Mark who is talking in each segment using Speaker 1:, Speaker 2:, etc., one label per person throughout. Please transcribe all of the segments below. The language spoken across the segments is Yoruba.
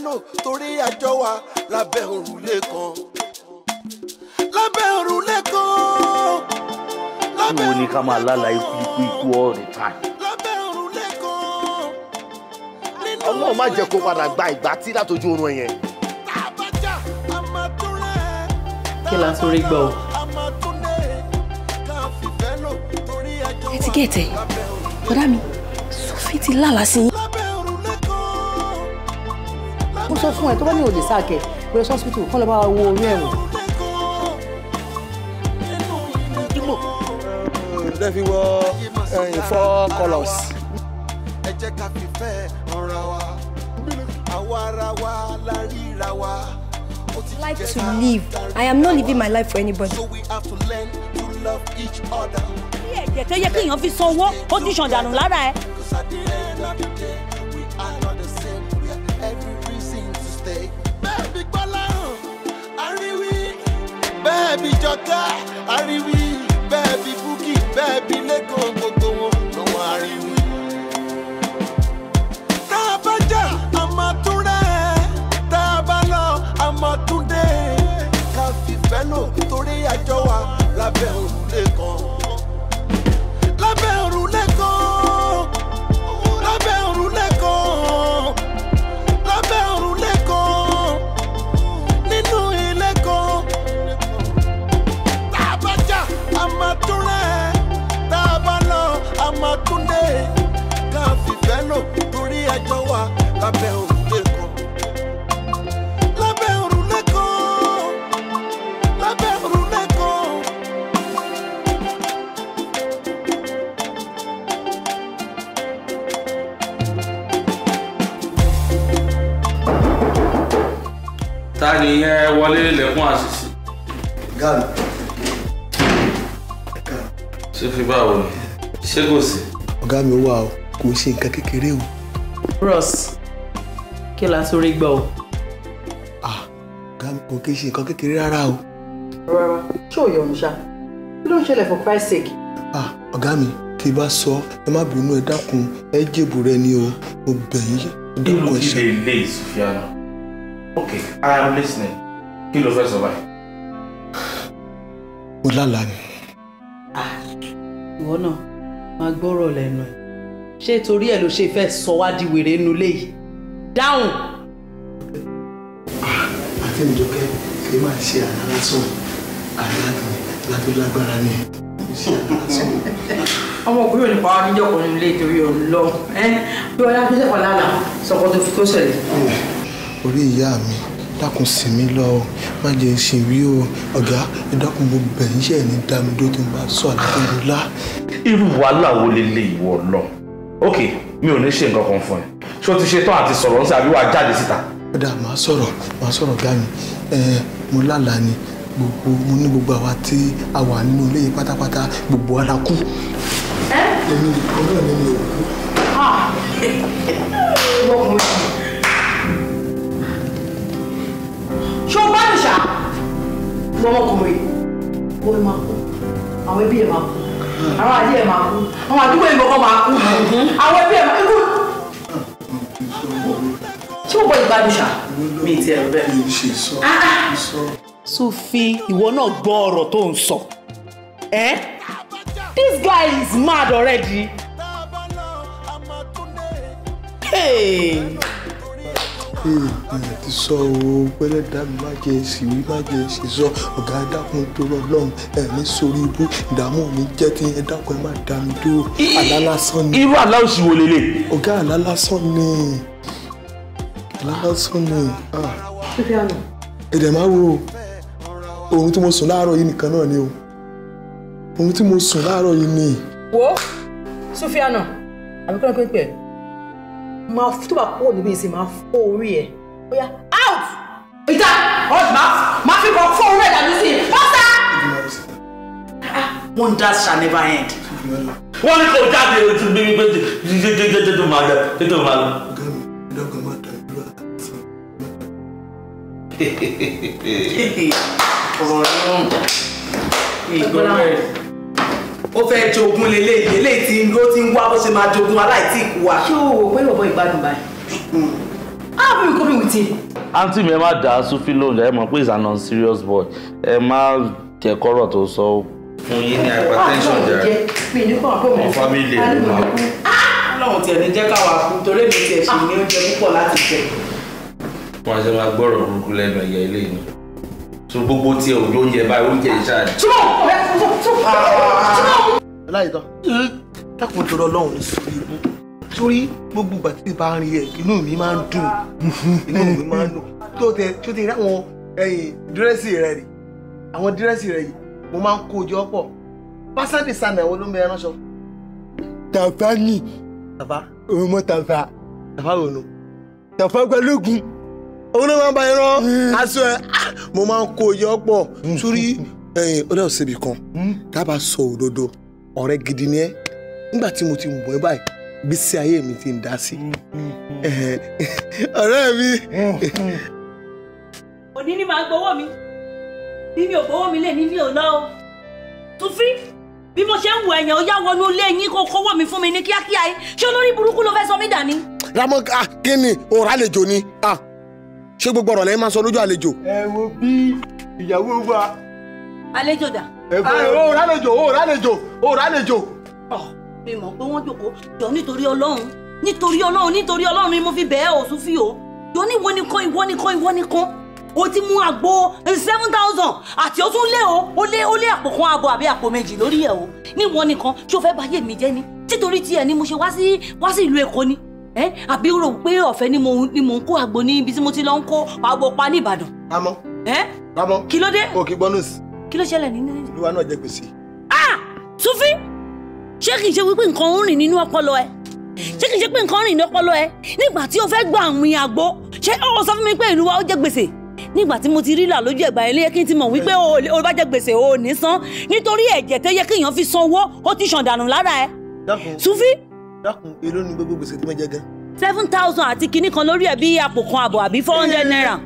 Speaker 1: lò torí àjọ wa lábẹ́ òrùlé kan. Lábẹ́ òrùlé kan.
Speaker 2: Lábẹ́ òrùlé kan. Ní ká máa lálàá ikú ikú ikú all the time.
Speaker 1: Lábẹ́ òrùlé kan.
Speaker 3: Ọlọ́run má jẹ́ kó padà gba ìgbà tí látọjú oorun yẹn.
Speaker 4: Kí la sórí gbọ́ o.
Speaker 5: Ẹ ti gẹ̀ẹ́tẹ̀, bọ́dá mi, Sophie ti lálàá sí yín.
Speaker 6: Mo sọ fún ẹ tó bá ní òde sáàkẹ́ pé hospital kọ́ ló bá wo orí ẹ̀wọ̀n.
Speaker 7: Lẹ́ fi wọ four colours.
Speaker 1: Ẹ jẹ́ ká fìfẹ́ ọ̀rọ̀ wa, àwa ara wa la ríra wa.
Speaker 5: Like to live. I am not living my life for anybody.
Speaker 1: So we have to learn to love each other.
Speaker 8: Ẹ̀jẹ̀ tó yẹ kéèyàn fi sanwó ó ti ṣàn dànù lára ẹ̀.
Speaker 1: Bẹ́ẹ̀bi Gbọ́láhàn, àríwí, bẹ́ẹ̀bi Jọkẹ́, àríwí, bẹ́ẹ̀bi Búkì, bẹ́ẹ̀bi Lẹ́kàn, gbogbo wọn lọ́wọ́ àríwí. Tá a bá jà, a máa tún rẹ̀ ẹ́. Tá a bá lọ, a máa tún dé. Ká fìfẹ́ lò torí àjọ wa lábẹ́ òrùlé kan. Lábẹ́ òrùlé kan. Lábẹ́ òrùlé kan. Lábẹ́ òrùlé kan. Nínú ilé kan. Tá a bá jà, a máa tún rẹ̀ ẹ́. Tá a bá lọ, a máa tún dé. Ká fìfẹ́ lò torí àjọ wa lábẹ́ òrùlé kan. Lábẹ́ òrùlé kan. Lábẹ́ òrùlé kan.
Speaker 2: Ta ni yẹn wọlé lẹ́kún àṣìṣe?
Speaker 7: Gáàlù.
Speaker 2: Ṣé fi báwo ni? Ṣé kò sí?
Speaker 7: Ọ̀gá mi wà o, kò ṣe nǹkan kékeré o.
Speaker 4: Ross, kí la sórí gbọ́ o.
Speaker 7: Ọ̀gá mi kò kí ṣe nǹkan kékeré rárá o.
Speaker 6: Rárá, ṣé ò yọnu ṣá? Kí ló ń ṣẹlẹ̀ for Christ's sake?
Speaker 7: Ọ̀gá mi, tí bá sọ, ẹ má bínú, ẹ dákun, ẹ jèbù rẹ ni o, mo bẹ̀ yín, ẹ dákun ẹ ṣe.
Speaker 2: Irú kí lè lè Sùfìànà? Okay, I am listening. Kí ló fẹ́ sọ báyìí?
Speaker 7: Mo lálàá ni.
Speaker 4: Ìwọ náà máa gbọ́rọ̀ lẹ́nu ẹ̀. Ṣé torí ẹ̀ ló ṣe fẹ́ sọ wá di wèrè inú ilé yìí? Dáhùn!
Speaker 7: Àti Ìjọkẹ́ kì í máa ṣe àlá lásán. Àlá ni àlá tó lágbára ni. Ṣe àlá lásán.
Speaker 6: Ọmọkùnrin ò ní pa wá níjọ́ kan nínú ilé torí òun lọ. Bí ọlá tó ṣẹ̀fọ̀ lálàá, sọ̀kọ́ tó fi tó ṣẹlẹ̀.
Speaker 7: Orí ìyá mi dákun sí mi lọ o, má jẹ́ ṣe wí o. Ọ̀gá ẹ dákun, mo bẹ̀ yín, ṣe ní dá mi dó tó ń bá sọ àlá tó ń lá.
Speaker 2: Irú wàhálà wo lè lè ìwọ lọ? Ok, mi ò ní ṣe nǹkan kan fún ẹ. Ṣé o ti ṣe tán àti sọ̀rọ̀ ń sẹ́ àbí wàá jáde síta?
Speaker 7: Ó dà, màá sọ̀rọ̀, màá sọ̀rọ̀ ọ̀gá mi. Mo lálàá ni, gbogbo mo ní gbogbo àwa tí a wà nínú ilé yìí pátápátá gbogbo wa la kú. Èmi nìkan náà ni mi ò kú.
Speaker 6: Ṣé o bá mi ṣá? Wọ́n ọmọkùnrin, wọ́n máa kú, àwọn ẹbí ẹ̀ máa kú, àwọn àdí ẹ̀ máa kú, àwọn àdúgbò ìgbọ̀ngàn máa kú, àwọn ẹbí ẹ̀ máa kú. Ṣé o bọ́ ìgbádùn ṣá?
Speaker 4: Mi ti ẹ̀rọ bẹ́ẹ̀.
Speaker 7: Mi ṣe sọ, sọ.
Speaker 4: Sophie, ìwọ náà gbọ́ ọ̀rọ̀ tó ń sọ. This guy is mad already. Hey.
Speaker 7: Ẹ ti sọ o, pẹ́lẹ́ dá mi, má jẹ́ èsì wí, má jẹ́ èsì sọ. Ọ̀gá ẹ dákun tó rọ lọ́hùn, ẹ ní sórí ibú, ìdààmú mi jẹ́ tí ẹ dákun ẹ má dá mi dúró. Àlá lásán ni.
Speaker 2: Irú àlá òsì wo lélẹ̀?
Speaker 7: Ọ̀gá àlá lásán ni. Àlá lásán ni. Ẹ̀dẹ̀ máa wo ohun tí mo sùn láàárọ̀ yìí nìkan náà ni o. Ohun tí mo sùn láàárọ̀ yìí ni.
Speaker 6: Wo Sùfìànà, àbí kí ló ń pè é? Máa tó bá kúrò níbi ìsìn máa fọ́ orí ẹ̀. Ó yá, out! Ìta! Ọ̀sùn máa fi kàn fọ́ orí ẹ̀ dànù sí i. Pọ́sà!
Speaker 4: Wonders shall never end.
Speaker 2: Wọ́n ní kò jáde ojú bí wípé jẹjẹjẹjẹ tó máa lọ tó máa lọ.
Speaker 7: Ọ̀gá mi, ẹ̀dọ́gbọ̀n máa dà dúró àti.
Speaker 4: Ọ̀rọ̀ ìgbọ́rọ̀ ó fẹ́ jogún leléyìí, eléyìí tí ó ti ń wá bó ṣe máa jogún aláìtí ìkú wa.
Speaker 6: Ṣé o wò pé bọ̀bọ̀ ìgbádùn báyìí? How have you been coping with him?
Speaker 2: Àǹtí mi, ẹ má dá Sufi lóhùn, ẹ mọ̀ pé he's an unserious boy. Ẹ má jẹ́ kọ́rọ̀ tó sọ fún yín ní hypertension jẹ́.
Speaker 6: Mi ní kọ́ àpò mi.
Speaker 2: Àwọn family ẹ̀ ló máa kú.
Speaker 4: Ọlọ́run tiẹ̀ ní jẹ́ káwa kú torí èmi tiẹ̀ ṣì ní oúnjẹ púpọ̀ láti jẹ.
Speaker 2: Wọ́n ṣe máa gbọ́rọ̀ burúkú lẹ́nu ẹ̀yà ilé ni. So gbogbo tí ò lóúnjẹ báyìí, oúnjẹ ìṣáà.
Speaker 7: Láìtọ́, dákun tó lọ lọ́hùn ní sórí ibú. Sórí gbogbo ìgbà tí bá ń rí ẹ, inú mi máa ń dùn. Inú mi máa ń dùn. Tó tẹ tó ti rí àwọn dírẹ́sì rẹ rí. Àwọn dírẹ́sì rẹ yìí, mo máa ń kó jọ pọ̀. Pásán dìsanà wo ló ń bẹ ránṣọ?
Speaker 9: Tàfá ni.
Speaker 7: Tàfá.
Speaker 9: Òun mọ Tàfá.
Speaker 7: Tàfá wo nu?
Speaker 9: Tàfá Balógun.
Speaker 7: Òun ló máa ń bá yẹn rán aṣọ ẹ. Mo máa ń kó jọ pọ̀. Sórí ó dẹ̀ ṣebì kan. Dábàá sọ òdodo, ọ̀rẹ́ gidi ni ẹ́. Nígbà tí mo ti mọ̀ ẹ́ báyìí, gbèsè ayé mi ti ń dá sí. Ọ̀rẹ́ mi.
Speaker 8: Òní ni màá gbowó mi. Bí mi ò gbowó mi lè ní mi ò lọ o. Sufi, bí mo ṣe ń wọ ẹ̀yàn, ó yá wọnú ilé yín kó kówó mi fún mi ní kíákíá yìí. Ṣé olórí burúkú ló fẹ́ sọ mí dà ní?
Speaker 7: Ramọ, kí ni òòrùn àlejò ni? Ṣé gbogbo ọ̀rọ̀ lẹ́yìn máa sọ lójú àlejò?
Speaker 9: Ẹ wo bí ìyàwó wa.
Speaker 8: Àlejò dà?
Speaker 7: Òòrùn àlejò, òòrùn àlejò, òòrùn àlejò.
Speaker 8: Mi mọ̀ pé wọ́n jókòó jọ nítorí Ọlọ́run, nítorí Ọlọ́run, nítorí Ọlọ́run ni mo fi bẹ̀ẹ́ ò Sufi o. Jọ ní ìwọ nìkan, ìwọ nìkan, ìwọ nìkan. O ti mú àgbo 7,000 àti ó tún lé o, ó lé àpò kan àbọ̀ àbí àpò méjì lórí ẹ̀ o. Ní ìwọ nìkan, ṣé o fẹ́ báyé mi jẹ́ ni? Títorí tiẹ̀ ni mo ṣe wá sí ìlú Èkó ni. Àbí o rò pé ọ̀fẹ́ ni mò ń kó àgbo ní ibi tí mo ti lọ ń kó àgbo pa ní Ìbàdàn.
Speaker 7: Ramọ. Ramọ.
Speaker 8: Kí ló dé?
Speaker 7: O kì í gbọ́ nùsì.
Speaker 8: Kí ló ṣẹlẹ̀ nínú?
Speaker 7: Olúwa náà jẹ gbèsè.
Speaker 8: Ah! Sufi! Ṣé kìí ṣe wípé nǹkan ń rìn nínú ọpọlọ ẹ? Ṣé kìí ṣe pé nǹkan ń rìn nínú ọpọlọ ẹ? Nígbà tí o fẹ́ gba àwìn àgbo, ṣé o sọ fún mi pé ìlú wa ó jẹ gbèsè? Nígbà tí mo ti rí là lójú ẹ̀gbà ilé yẹ kí n ti mọ̀ wípé o bá jẹ gbèsè o ò ní san nítorí ẹ̀jẹ̀ tó yẹ kí èèyàn fi sanwó ó ti ṣàn dànù lára ẹ. Sufi.
Speaker 7: Dákun, èló ni gbogbo gbèsè tí mo jẹ gan?
Speaker 8: 7,000 àti kinní kan lórí ẹ̀ bí àpò kan àbọ̀ àbí 400 naira.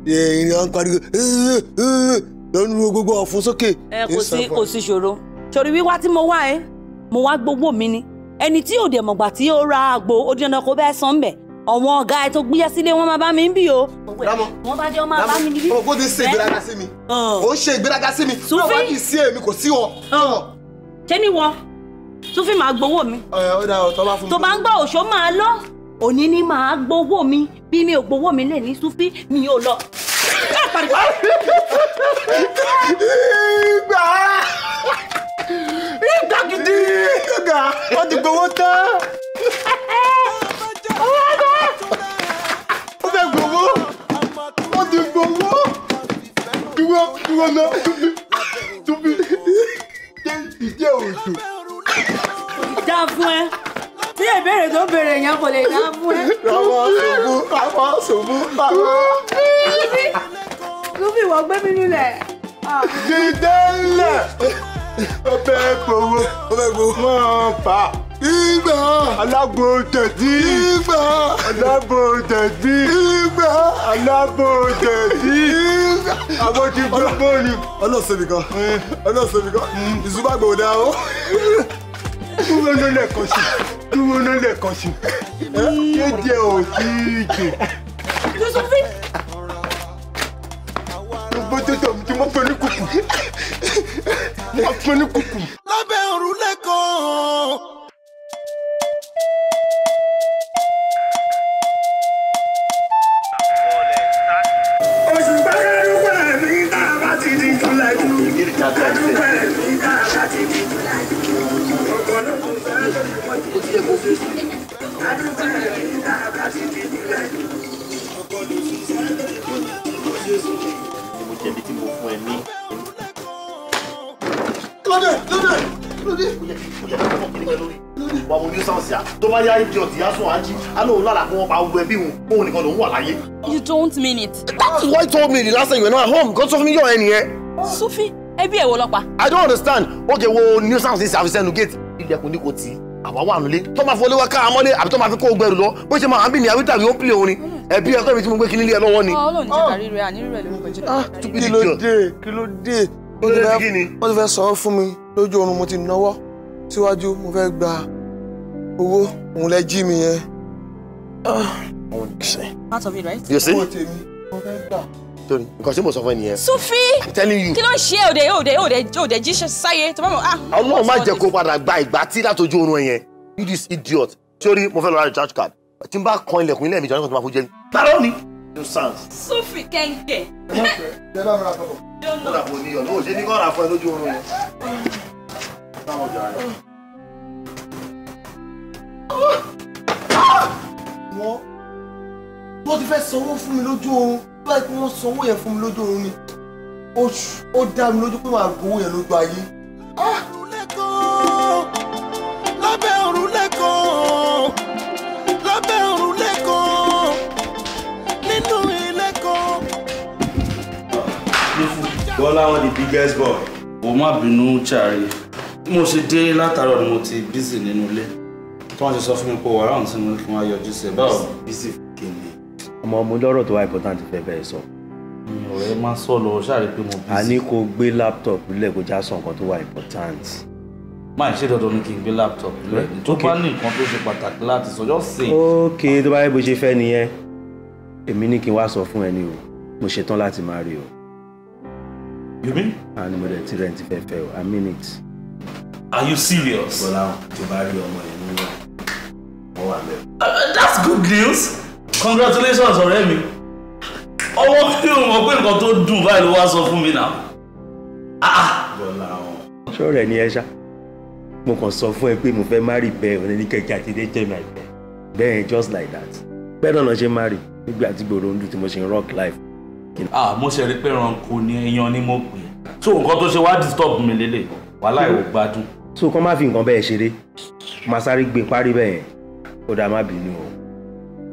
Speaker 7: Èèyàn ń pariwo lọ́nu gbogbo ọ̀fun sókè.
Speaker 8: Ẹ kò sí ṣòro. Ṣòro wíwá tí mo wá ẹ, mo wá gbogbo mi ni. Ẹni tí ò dẹ̀ mọ̀gbà tí ó ra àgbo ó dín ọkọ̀ bẹ́ẹ̀ san bẹ̀. Àwọn ọ̀gá ẹ tó gbéyà sílé wọn máa bá mi ń bì o.
Speaker 7: Rámọ,
Speaker 8: wọ́n bá dé wọn máa bá mi níbí.
Speaker 7: Ọmọ kò ti ṣe ìgbéraga sí mi. Ó ń ṣe ìgbéraga sí mi.
Speaker 8: Sufi.
Speaker 7: Náà wá kì í sí èmi kò sí wọn.
Speaker 8: Ṣé ní wọn? Sufi máa gbowó mi.
Speaker 7: Ó dáa, tó bá fún mi.
Speaker 8: Tó bá ń gbọ́ òṣó máa lọ. Òní ni màá gbowó mi. Bí mi ò gbowó mi lè ní Sufi, mi ò lọ.
Speaker 9: Ìgbà! Ìgbà gidi! Ìgbà! Wọ́n ti gbowó tán. Ó fẹ́ gbowó. Wọ́n ti gbowó. Dúró dúró náà. Túbí ìjẹ́ òjò.
Speaker 8: Dá fún ẹ. Tí ìbéèrè tó béèrè yẹn kò lè dá fún ẹ.
Speaker 7: Ràmọ́ ṣòbú, Ràmọ́ ṣòbú, Ràmọ́.
Speaker 6: Sufi wọ́n gbé mi nílẹ̀.
Speaker 9: Dídé ńlẹ̀. Ó fẹ́ gbowó.
Speaker 7: Ó fẹ́ gbowó.
Speaker 9: Wọ́n fà.
Speaker 7: Ìgbà.
Speaker 9: Alágbo jẹ̀dí.
Speaker 7: Ìgbà.
Speaker 9: Alágbo jẹ̀dí.
Speaker 7: Ìgbà.
Speaker 9: Alágbo jẹ̀dí.
Speaker 7: Ìgbà.
Speaker 9: Àwọn ti gbé bọ́ọ̀lù.
Speaker 7: Ọlọ́sẹ̀ mi kan. Ọlọ́sẹ̀ mi kan. Ìsúbàgbò dá o.
Speaker 9: Dúró náà lẹ́ẹ̀kan sí. Dúró náà lẹ́ẹ̀kan sí. Kéde ò tí ì jè.
Speaker 8: Sufi.
Speaker 9: Gbogbo tó tọ̀ tí mo fẹ́ ní kùkù. Mo fẹ́ ní kùkù.
Speaker 1: Lábẹ́ òrùlé kan.
Speaker 3: Mo jẹ̀bi tí mo fún ẹ ní.
Speaker 7: Lóde lóde lóde.
Speaker 3: Wà mo ní sáǹsì à tó bá yá idiot yá sùn á jí á lóun lára kó wọn pa gbogbo ẹbí òun òun nìkan lòún wà láyé.
Speaker 5: You don't mean it.
Speaker 3: That's why you told me the last time you were not at home. Kò sọ fún mi yọ̀ ẹ nìyẹn.
Speaker 5: Sufi, ẹbí ẹ̀ wo ló pa?
Speaker 3: I don't understand. Okay, wo nuisance ní service ẹnu gate. Ilẹ̀kùn ní kò tí àwa wà nulẹ̀. Tó máa fọlé wá ká amọ́lé àbí tó máa fi kó gbẹrù lọ. Bó ṣe máa ń bí ní àwítà mi ó ń pìlẹ̀ orin. Ẹbí ẹ̀kọ́ mi tí mo gbé kíní lé ẹ lọ́wọ́ ni.
Speaker 5: Ọlọ́run jẹ́ ká rírẹ̀ àní rírẹ̀ lórúkọ jẹ́.
Speaker 7: Kí ló dé? Kí ló dé? Wọ́n ti fẹ́ sọ fún mi lójú oorun, mo ti náwó síwájú, mo fẹ́ gba owó, òun lẹ jí mi yẹn.
Speaker 5: Part of it, right?
Speaker 3: You see? Sorry, because mo sọ fún ẹ nìyẹn.
Speaker 5: Sufi!
Speaker 3: I'm telling you.
Speaker 5: Kí ló ń ṣe òde jíṣẹ́ sáyé tó bá mọ̀ ah.
Speaker 3: Ọlọ́run má jẹ́ kó padà gba ìgbà tí látọjú oorun ẹ yẹn. You this idiot. Sorry, mo fẹ́ lọ ra recharge card. Tí n bá kan ilẹ̀kùn ilé mi jọ nígbà tó máa fojú ẹ. Báwo ni? Nuisance.
Speaker 5: Sufi kẹ̀ǹkẹ̀.
Speaker 7: Ṣé bá mi ra sọ̀rọ̀?
Speaker 3: Ó dà bò ní ọ̀nà òṣè ní kọ́ ra fún ẹ lójú oorun yẹn. Báwo jà rẹ̀?
Speaker 7: Wọ́n ti fẹ́ sanwó fún mi lójú oorun. Báyìí pé wọ́n sanwó yẹn fún mi lójú oorun ni. Ó dá mi lójú pé màá gbowó yẹn lójú ayé.
Speaker 1: Lábẹ́ òrùlé kan, lábẹ́ òrùlé kan, nínú ilé kan.
Speaker 2: Bọ́lá wọn the biggest boy. O má bínú jàre. Bí mo ṣe dé látàárọ̀ ni mo ti busy nínú ilé. Tí wọ́n ṣe sọ fún mi pé wàrà òun tí mo ní kí wọ́n á yọjú sí ẹ. Báwo busy kìíní?
Speaker 10: Ọmọ mo lọ́rọ̀ tó wá important fẹ́ bẹ́ẹ̀ sọ.
Speaker 2: Ọ̀rẹ́ má sọ lọ, ṣáà rí pé mo busy.
Speaker 10: A ní kó gbé laptop lẹ̀ kó já sọ nǹkan tó wá important.
Speaker 2: Má ṣe dandan ni kí n gbé laptop lẹ̀. Tó bá ní nǹkan tó ṣe pàtàkì láti sọ, just say.
Speaker 10: Ok, tó bá yẹ bó ṣe fẹ́ nìyẹn. Èmi ní kí n wá sọ fún ẹ ní o. Mo ṣetán láti máa rí o.
Speaker 2: You mean?
Speaker 10: A ní mo dẹ̀ tí rẹ̀ ti fẹ́ fẹ́ o. I mean it.
Speaker 2: Are you serious?
Speaker 10: Bọ́lá tó bá rí ọmọ yẹn nínú wọ́n wà mẹ́rin.
Speaker 2: That's good news. Congratulations ọ̀rẹ́ mi. Ọmọ mi ò mọ̀ pé nǹkan tó dùn báyìí ló wá sọ fún mi náà.
Speaker 10: Bọ́lá wọn. Ṣọ́ọ̀rẹ́ ni ẹ ṣá. Mo kàn sọ fún ẹ pé mo fẹ́ marry bẹ́ẹ̀ ọ̀rẹ́ ní kẹ̀kẹ́ àti ilé jẹ́ mi àìpẹ́. Bẹ́ẹ̀ just like that. Bẹ́ẹ̀ náà lọ ṣe marry nígbà tí gbòòrò ń dùn tí mo ṣe ń rock life.
Speaker 2: Ah, mo ṣe rí pé ẹranko ni èèyàn ni mo pè é. So nǹkan tó ṣe wá disturb mi lélẹ̀, wàhálà ìwò gbádùn.
Speaker 10: So kàn má fi nǹkan bẹ́ẹ̀ ṣeré. Màá sáré gbé parí bẹ́ẹ̀ yẹn. Ó dáa má bínú o.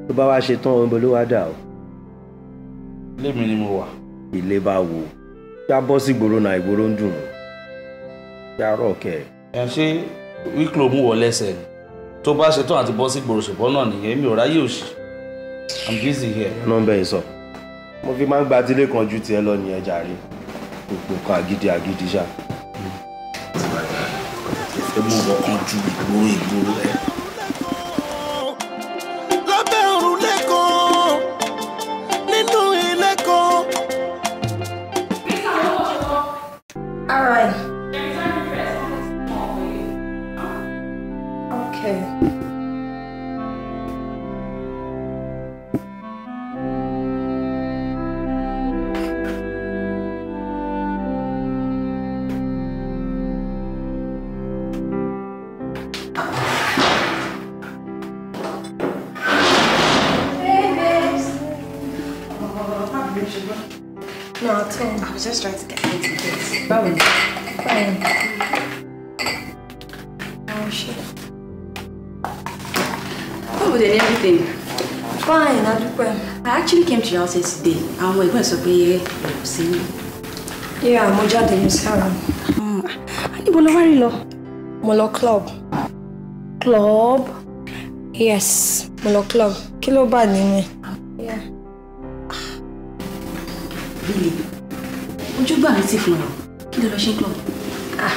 Speaker 10: Tó bá wá ṣe tán ohun ló wá dà o.
Speaker 2: Ilé mi ni mo wà.
Speaker 10: Ilé bá wo. Ṣá bọ́ sí ìgboro náà ìgboro ń dùn. Ṣá rọ̀ kẹ́ ẹ̀.
Speaker 2: Ẹ ṣé wíkìlò mú wọ lẹ́sẹ̀ ni. Tó bá ṣe tán àti bọ́ sí ìgboro ṣùgbọ́n náà nìyẹn mi ò ráyè òṣì. I'm busy here.
Speaker 10: Nọ́mbà ẹ̀ sọ. Mo fi máa ń gba tílé kan ju tiẹ̀ lọ nìyẹn jàre. Gbogbo nǹkan àgídí àgídí ṣá.
Speaker 2: Ẹ mú wọ kan ju ìgboro ìgboro ẹ.
Speaker 1: Lábẹ́ òrùlé kan, nínú ilé kan.
Speaker 11: All right. Okay. Hey, babes. No, at all.
Speaker 5: I was just trying to get into this.
Speaker 11: Báwo? Fine. Oh, shit.
Speaker 5: Báwo dẹ̀ ni everything?
Speaker 11: Fine, adúpẹ́.
Speaker 5: I actually came to your house yesterday. Àwọn ẹ̀gbọ́n sọ pé kò sí ní.
Speaker 11: Yeah, mo jáde ní Sarah.
Speaker 5: Níbo lo wá rí lọ?
Speaker 11: Mo lọ club.
Speaker 5: Club?
Speaker 11: Yes, mo lọ club. Kí ló bá nínú ẹ̀? Yeah.
Speaker 5: Really? Ojú gbà mí tì fún ọ. Kí ló lọ ṣe club?
Speaker 11: Ah,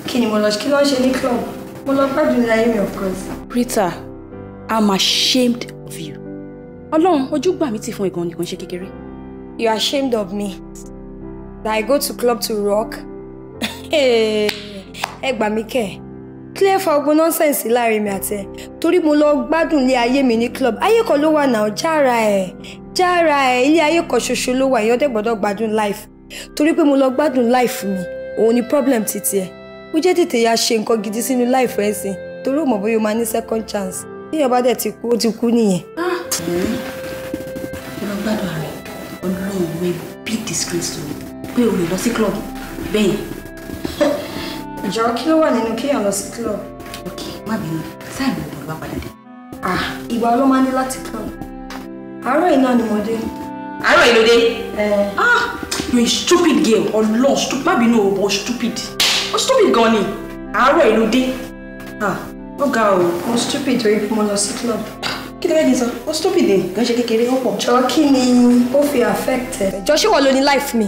Speaker 11: kí ni mo lọ kí ló ń ṣe ní club? Mo lọ gbádùn ilé ayé mi of course.
Speaker 5: Rita, I'm ashamed of you. Ọlọ́run, ojú gbà mí tì fún ẹ̀gan nìkan ṣe kékeré.
Speaker 11: You are ashamed of me. That I go to club to rock? Ẹ gbà mí kẹ̀. Clear for ogun nonsense láàrin mi àti ẹ. Torí mo lọ gbádùn ilé ayé mi ní club. Ayé kan ló wà náà, jára ẹ̀. Jára ẹ̀, ilé ayé kan ṣoṣo ló wà, èèyàn dẹ̀ gbọ́dọ̀ gbádùn life. Torí pé mo lọ gbádùn life mi, òun ni problem títí ẹ. Ó jẹ́ tètè ya ṣe nǹkan gidi sínú life ẹ̀ sìn. Torí ò mọ̀ bóyá o máa ní second chance. Bí èèyàn bá dẹ̀ ti kú, ó ti kú nìyẹn.
Speaker 5: Mo lọ gbádùn ààrẹ. Ọlọ́run wẹ́ big disgrace to me. Pé o lè lọ sí club bẹ́ẹ̀.
Speaker 11: Jọ kí ló wà nínú kéèyàn lọ sí club?
Speaker 5: Ok, má bínú. Táìmù wo ló bá padà dé?
Speaker 11: Ah, ìgbà ló máa ń dé láti club. Àárọ̀ yìí náà ni mo dé.
Speaker 5: Àárọ̀ yìí ló dé? Ah, you're a stupid girl. Ọlọ́run, stupid. Má bínú o, but stupid. O stupid gan ni. Àárọ̀ yìí ló dé. Ah, ó ga o.
Speaker 11: Mo stupid torí pé mo lọ sí club.
Speaker 5: Kí ló fẹ́ kí n sọ? Ó stupid ni, kì í ṣe kékeré, ó pọ̀.
Speaker 11: Jọ kí ni ó fi affect ẹ? Jọ ṣé wọ́n lo ní life mi?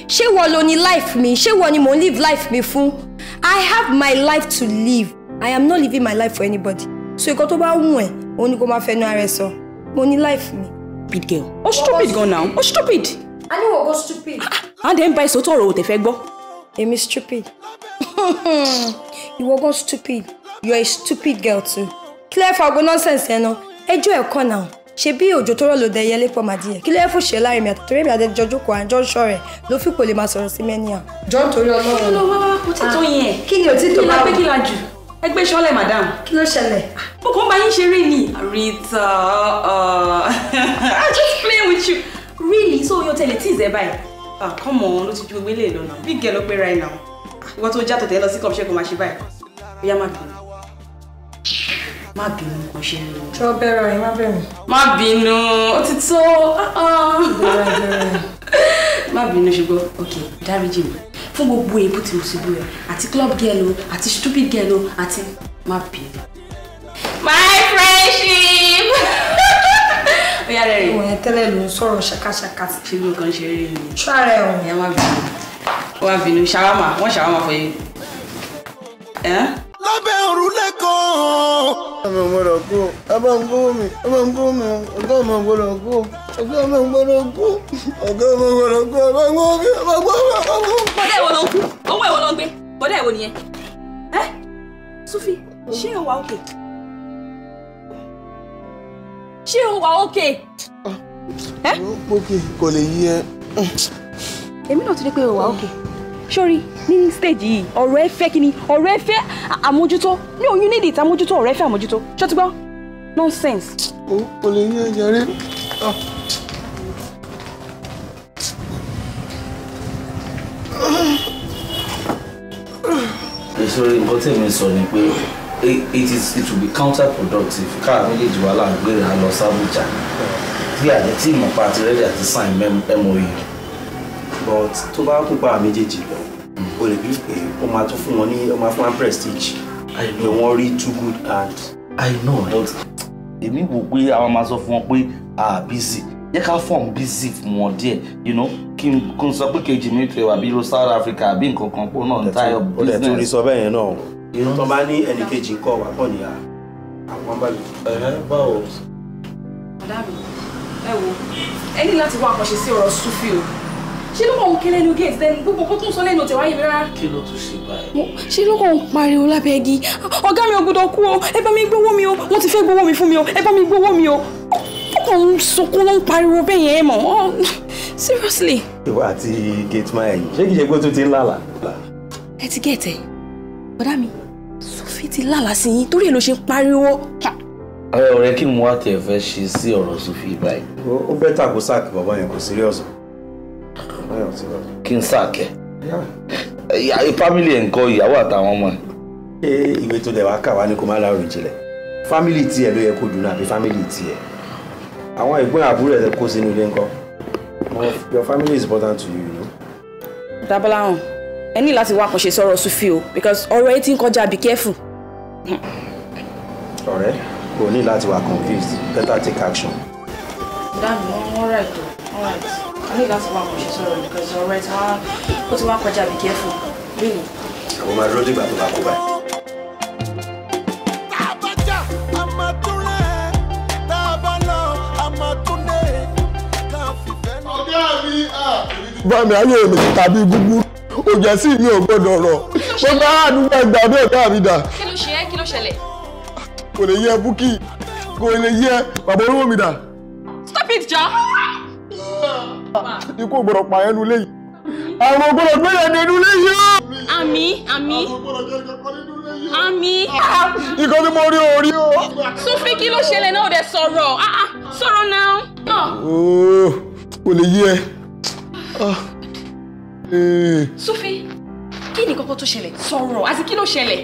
Speaker 11: Ṣé wọ́n lo ní life mi? Ṣé wọ́n ni mò ń live life mi fún? I have my life to live. I am not living my life for anybody. So nǹkan tó bá wù ẹ́, òun ni kó máa fẹnu ara ẹ sọ. Mo ní life mi.
Speaker 5: Stupid girl. Ó stupid gan now. Ó stupid.
Speaker 11: A ní wọ́n go stupid.
Speaker 5: À ń dẹ̀ ń bá ìsòtò ọ̀rọ̀ òtẹ̀ fẹ́ gbọ́.
Speaker 11: Èmi stupid. Ìwọ gan stupid. You are a stupid girl too. Clear for gbogbo nonsense ẹ̀ náà. Ẹjọ́ ẹ̀ kọ́ náà. Ṣé bí òjò tó rọ̀ ló dẹ ẹyẹlé pọ̀ màdìyẹ? Kí ló yẹ fún ṣe láàrin mi àti torí èmi àti ẹjọ́ jókòó àjọ ń ṣọ̀rẹ́ ló fi kò lè máa sọ̀rọ̀ sí mẹ́ni à. Jọ́ nítorí Ọlọ́run.
Speaker 5: Lọ wá wá kò tí tó yẹn.
Speaker 11: Kí ni òtítọ́
Speaker 5: Kí la
Speaker 11: bá
Speaker 5: gbé kí la jù? Ẹgbẹ́ sọ́lẹ̀ madam.
Speaker 11: Kí ló ṣẹlẹ̀?
Speaker 5: Mo kàn ń bá yín ṣeré ni. Rita, I'm just playing with you. Really? So your tẹ̀lé tí ìzẹ́ báyìí? Ah, come on, ló ti ju gbogbo eléyìí lọ náà. Big girl ló pé right now. Ìwọ tó já tòtẹ́ lọ sí club ṣé kò máa ṣe báyìí? Bóyá má bínú. Má bínú kò ṣe é lọ.
Speaker 11: Ṣọ́ bẹ̀rẹ̀ rẹ̀ má bẹ̀rẹ̀.
Speaker 5: Má bínú, ó ti tó. Má bínú ṣùgbọ́n, ok, dáríjì mi. Fún gbogbo èébú tí mo ti bú ẹ, àti club girl o, àti stupid girl o, àti má bínú. My friendship! Ó yá rẹ̀ rè.
Speaker 11: Ìwọ̀n yẹn tẹ́lẹ̀ ló ń sọ̀rọ̀ ṣàkàṣàkà.
Speaker 5: Ṣé gbogbo kan ṣe rí ni?
Speaker 11: Ṣọ́ra ẹ̀ o.
Speaker 5: Ìyá má bínú. Ó má bínú, ṣàwámà, wọ́n ṣàwámà for you. Eh?
Speaker 1: Lábẹ́ òrùlé kan.
Speaker 7: Ọmọ gbọ́dọ̀ kú, ọmọ ń kú mi, ọmọ ń kú mi, ọgá ọmọ gbọ́dọ̀ kú, ọgá ọmọ gbọ́dọ̀ kú, ọgá ọmọ gbọ́dọ̀ kú, ọmọ ń kú mi, ọmọ ń kú mi, ọmọ ń kú mi.
Speaker 5: Bọ́dá ìwọ ló ń kú, owó ìwọ ló ń gbé, bọ́dá ìwọ nìyẹn. Ẹ́ Sufi, ṣé o wà òkè? Ṣé o wà òkè?
Speaker 7: Pókè kò lè yí ẹ.
Speaker 5: Èmi náà ti rí pé o wà òkè. Sórí ní stage yìí, ọ̀rọ̀ ẹ fẹ́ kíni, ọ̀rọ̀ ẹ fẹ́ àmójútó. No, you need it, àmójútó, ọ̀rọ̀ ẹ fẹ́ àmójútó. Ṣé o ti gbọ́? Nonsense.
Speaker 7: Ó kò lè yí ẹ jàre.
Speaker 2: Sorry, nǹkan tí èmi sọ ni pé it will be counterproductive káà méjèèjì wà là ń gbéra lọ sábùjá tí àjẹ tí ìmọ̀pá àti rẹ́dí àti sign MOU.
Speaker 10: But tó bá kún pa méjèèjì lọ, o lè bí pé ó máa tún fún wọn ní ó máa fún wọn prestige pé wọ́n rí too good hand.
Speaker 2: I know, but èmi wò pé àwọn máa sọ fún wọn pé ah busy, jẹ́ ká form busy fún wọn díẹ̀, you know, kí n sọ pé kejì mi tó wà bí ló South Africa àbí nǹkan kan pọ̀ náà ń táyọ̀
Speaker 10: Ó dẹ̀ tún rí
Speaker 2: business.
Speaker 10: sọ bẹ́ẹ̀ yẹn náà. Tó bá ní ẹnì kejì ń kọ́ wà kàn ní àwọn bá mi.
Speaker 2: Báwo?
Speaker 5: Madam, ẹ wo, ẹ ní láti wá àkànṣe sí ọ̀rọ̀ Sufi o. Ṣé ló kàn ń ké lẹ́nu gate then gbogbo nǹkan tó ń sọ lẹ́nu ọ̀tẹ̀ wáyé mi rárá?
Speaker 2: Kí ló tún ṣe báyìí?
Speaker 5: Ṣé ló kàn ń pariwo lábẹ́ igi? Ọ̀gá mi ò gbọ́dọ̀ kú o, ẹ bá mi gbówó mi o, wọ́n ti fẹ́ gbówó mi fún mi o, ẹ bá mi gbówó mi o. Ó kàn ń sunkún ló ń pariwo bẹ́ẹ̀ yẹn mọ̀. Oh, seriously.
Speaker 10: Ìwọ àti gateman ẹ̀yìn, ṣé kìí ṣe pé ó tún ti ń lálàá?
Speaker 5: Ẹ ti gẹ̀ẹ́tẹ̀, bọ̀dá mi, Sufi ti lálàá sí yín torí ẹ̀ ló ṣe ń pariwo.
Speaker 2: Ọ̀rẹ́ kí ni mo wá tiẹ̀ fẹ́ ṣe sí ọ̀rọ̀ Sufi báyìí?
Speaker 10: Ó bẹ́tà kó sáàkì bàbá yẹn, kò serious.
Speaker 2: Kí n sáàkẹ́? Family ẹ̀ ń kọ́ ìyàwó àtàwọn ọmọ ẹ̀.
Speaker 10: Ṣé ìwé tó dẹ̀ wá kà wá ní kó má láàrú ìjìnlẹ̀? Family tiẹ̀ ló yẹ kó dùn àbí family tiẹ̀? Àwọn ẹ̀gbọ́n àbúrò ẹ̀ kó sínú ilé ńkọ́? Your family is important to you, you know.
Speaker 5: Dábọ́láhùn, ẹ ní láti wá àkànṣe sọ̀rọ̀ Sufi o because ọ̀rọ̀ ẹ ti ń kọjá, be careful.
Speaker 10: Ọ̀rẹ́, kò ní láti wà confused, better take action.
Speaker 5: Dáàbò, wọ́n right o, wọ́n right. Ẹ ní láti wá àkànṣe sọ̀rọ̀ because ọ̀rọ̀ ẹ ti wá ó ti wá kọjá, be careful. Really.
Speaker 10: Àwọn máa dúró dìgbà tó bá kó báyìí.
Speaker 9: Bá mi ayé mi tàbí gúgú òjẹ́ sí mi ò gbọ́dọ̀ rọ̀ gbogbo àdúgbò ẹgbà bí ọ̀gá mi dà.
Speaker 5: Kí ló ṣe é? Kí ló ṣẹlẹ̀?
Speaker 9: Kò lè yẹ Búkì, kò lè yẹ bàbá olówó mi dà.
Speaker 5: Stop it, jọ.
Speaker 9: Ikú ò gbọ́dọ̀ pa ẹnu léyìí, àrùn ò gbọ́dọ̀ gbé yẹn nínú léyìí o.
Speaker 5: Àmín, àmín, àmín.
Speaker 9: Ikọ́ tí mo rí orí o.
Speaker 5: Sufi, kí ló ṣẹlẹ̀ náà? Ò dẹ̀ sọ̀rọ̀. Sọ̀rọ̀ náà.
Speaker 9: Ooo, kò lè yẹ.
Speaker 5: Sufi, kí ni kọ́kọ́ tó ṣẹlẹ̀? Sọ̀rọ̀, àti kí ló ṣẹlẹ̀?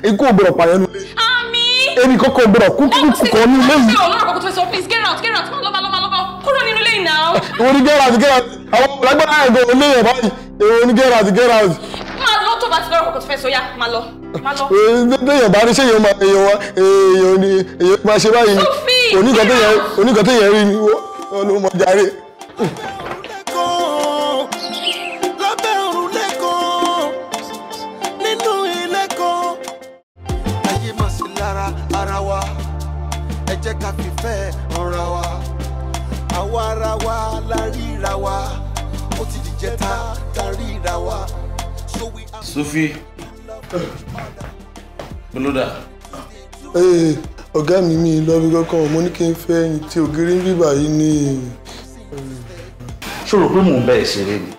Speaker 9: Ikú ò gbọ́dọ̀ pa ẹnu léyìí.
Speaker 5: Àmín.
Speaker 9: Ẹnì kọ́kọ́ gbọ́dọ̀ kú kú kú kọ́ nínú léyìí.
Speaker 5: Ṣé ọlọ́run kọ́kọ́ tó fẹ́ sọ? Please get out, get out, má lọ, má lọ, má lọ, kúrò nínú ilé yìí náà.
Speaker 9: Èwo ni get out, get out? Àwọn lágbára ẹ̀gọ́ ò léyìn báyìí. Èwo ni get out, get out?
Speaker 5: Má lọ tó bá ti lọ́rọ̀ kọ́kọ́ tó fẹ́ sọ, yá, má lọ, má lọ.
Speaker 9: Téèyàn bá rí ṣé èèyàn máa èèyàn wá èèyàn ni èèyàn máa ṣe báyìí ni. Oníkan téèyàn rí ni wọ́n ló mọ jàre.
Speaker 1: Lábẹ́ òrùlé kan, nínú ilé kan. Ayé máa ṣe lára ara wa. Ẹ jẹ́ Jẹ́ ká fìfẹ́ ọ̀ra wa. Àwa ara wa la ríra wa. Ó ti dìjẹta ta ríra wa.
Speaker 2: Sufi, Boloda.
Speaker 9: Ọ̀gá mi lọ bí kankan, mo ní kí n fẹ́ ẹni tí ògiri ń bíbà yìí ni.
Speaker 2: Ṣó rò pé mò ń bẹ́ẹ̀ ṣeré ni?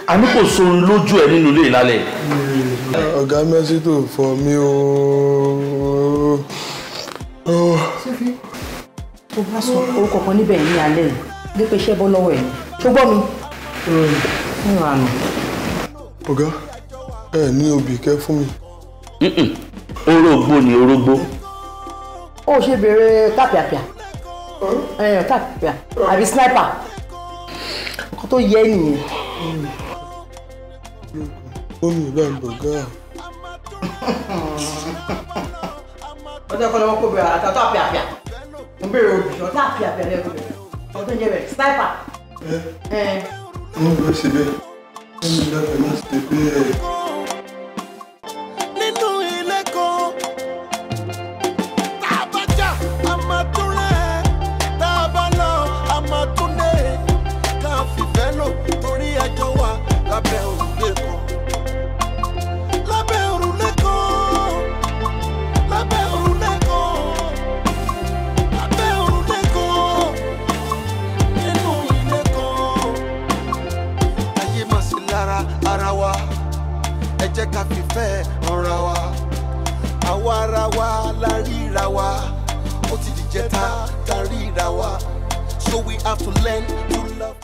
Speaker 2: A ní kò sórun lójú ẹ nínú ilé ìlálẹ̀.
Speaker 9: Ọ̀gá Mercy tó fọ mí ooo.
Speaker 6: Sufi, tó bá sọ orúkọ kan níbẹ̀ ní alẹ́ yìí, dé pé iṣẹ́ bọ́ lọ́wọ́ ẹ̀. Ṣó gbọ́ mi?
Speaker 9: Ọ̀gá, ẹ ní obì kẹ́ fún mi.
Speaker 2: Orógbó ni orógbó.
Speaker 6: Ó ṣe béèrè tàpìàpìà, tàpìàpìà àbí sniper, nǹkan tó yẹ nìyẹn.
Speaker 9: Mọ́mí ìbá ń bọ̀ gáà.
Speaker 6: Ọjọ́ kan lọ́wọ́ kó bẹ̀rẹ̀ àtàtọ̀ àpìàpìà. Mo béèrè obì, ọ̀tá àpìàpìà lẹ́kọ̀ọ́ bẹ̀rẹ̀. Ọdún jẹ́ bẹ̀rẹ̀ sniper.
Speaker 9: Wọ́n bá ṣe bẹ́ẹ̀. Mọ́mí ìbá fẹ́ má ṣe bẹ́ẹ̀.
Speaker 1: Nínú ilé kan, tá a bá jà, a máa tún rẹ̀. Tá a bá lọ, a máa tún dé. Ká fìfẹ́ lò torí àjọ wa lábẹ́ òrùlé kan. Lábẹ́ òrùlé kan. Lábẹ́ òrùlé kan. Lábẹ́ òrùlé kan. Nínú ilé kan. Ayé máa ṣe lára ara wa. Ẹ jẹ́ ká fìfẹ́ ọ̀ra wa. Àwa ara wa la ríra wa. Ó ti dìjẹta ta ríra wa. So we have to learn to love.